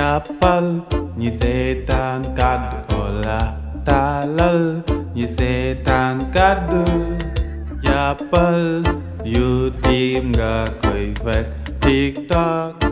jàppal ñi seetaan Kàddu Ola taalal ñi seetaan Kàddu jàppal YouTube nga koy fekk TikTok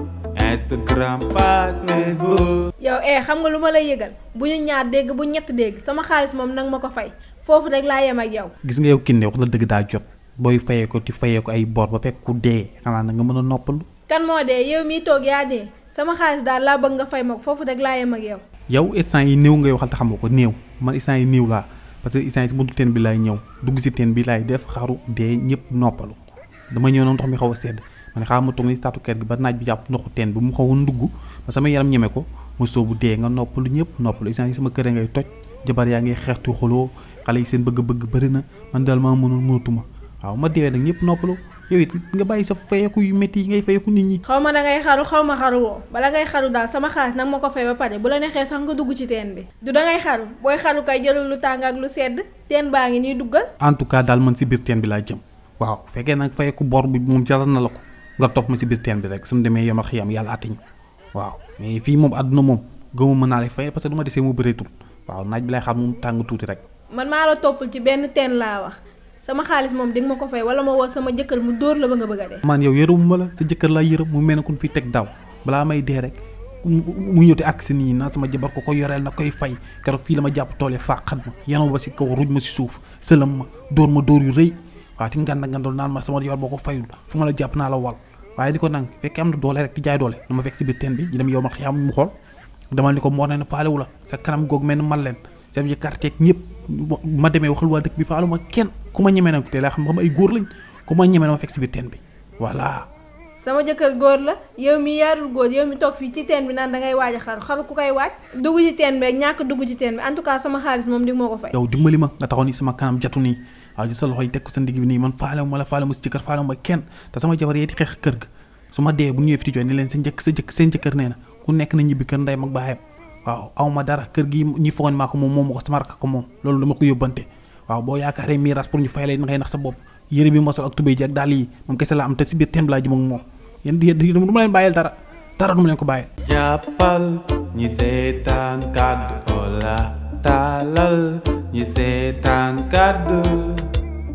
Instagram page Facebook. yow xam nga lu ma lay yëgal bu ñu ñaar dégg bu ñett dégg sama xaalis moom nag ma ko fay foofu rek laa yem ak yow. gis nga yow Kiné wax la dëgg daa jot booy fayee ko ti fayee ko ay bor ba fekk ku dee xanaa na nga mën a noppalu. kan moo dee yow miy toog yaa dee sama xaalis daal laa bëgg nga fay ma ko foofu rek laa yem ak yow. yow instant yi néew ngay waxal te xamoo ko néew man instant yi néew laa parce que instant yi si buntu teen bi laay ñëw dugg si teen bi laay def xaru dee ñëpp noppalu dama ñëw noonu ndox mi xaw a sedd man xaaral ma toog ni taatu kër gi ba naaj bi jàpp ndoxu teen bi mu xaw a ndugg ba sama yaram ñeme ko ma soobu dee nga noppalu ñëpp noppalu instant yi sama kër ngay toj jabar yaa ngi xeextu xoloo xale yi seen bëgg-bëgg bëri na man daal maa mënatuma waaw ma deewee nag ñëpp noppalu yow it nga bàyyi sa fayeeku yu métti yi ngay fayeeku nit ñi. xaw ma da ngay xaru xaw ma xaru woo bala ngay xaru daal sama xaalis nag ma ko fay ba pare bu la neexee sax nga dugg ci teen bi du da ngay xaru booy xaru kay jëlul lu tàng ak lu sedd teen baa ngi nii duggal. en tout cas daal man si biir teen bi laa jëm waaw fekkee nag fayeeku bor bi moom jaral na la ko nga topp ma si biir teen bi rek suñu demee yomal xiyam yàlla àttiñ waaw mais fii moom àdduna moom gëmu mën naa lay fay parce que du ma desee mu bëreetul waaw naaj bi lay xaar moom tàng tuuti rek. man maa la toppul ci benn teen laa wax sama xaalis moom di nga ma ko fay wala ma woo sama jëkkër mu dóor la ba nga bëgg a dee. man yow yërëmu ma la sa jëkkër laa yërëm mu mel ne ku fi teg daaw balaa may dee rek mu ñëw te ak si nii naa sama jabar ko ko yoreel na koy fay keroog fii la ma jàpp toole faaxat ma yanoo ba si kaw ruj ma si suuf sëlam ma dóor yu rëy waaw ti ngandal naan ma sama jabar boo ko fayul fu ma la jàpp naa la wal waaye di ko nang fekk am na doole rek di jaay doole dama fekk si biir teen bi ñu dem yow ma xiyam mu xool dama ni ko moo ne faalewu la sa kanam goog mel ni man leen seen yi quartier ñëpp ma demee waxal waa dëkk bi faalu ma kenn ku ma ñemee nag te laa xam ay góor lañ ku ma ñemee na ma fekk si biir teen bi voilà. sama jëkkër góor la yow mi yaarul góor yow mi toog fii ci teen bi naan dangay waaj a xaru ku koy waaj dugg ci teen bi ak ñàkk dugg ci teen bi en tout cas sama xaalis moom di moo ko fay. yow dimbali ma nga taxaw ni sama kanam jatu nii waaw ji sa loxo yi teg ko sa ndigg bi nii man faalewu ma la faalewu ma si jëkkër faalewu ma kenn te sama jabar yee di xeex kër ga su ma dee bu ñëwee fi di jooy ni leen seen jëkkër nee na ku nekk na ñibbi kër ndey mag baayam waaw aw ma dara kër gi ñi foogoon maa ko moom moomu ko sama rakk ko moom loolu dama ko yóbbante waaw boo yaakaaree miiras pour ñu fay la ngay nax sa bopp yére bi mosol ak tubéy ji ak dàll yi moom kese la am te si biir teen bi laa jëm ak moom yéen du ma leen bàyyil dara du ma leen ko bàyyil. jàppal ñi seetaan Kàddu Ola taalal ñi seetaan Kàddu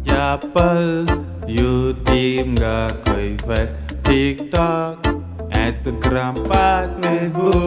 jàppal YouTube nga koy fekk TikTok Instagram page Facebook.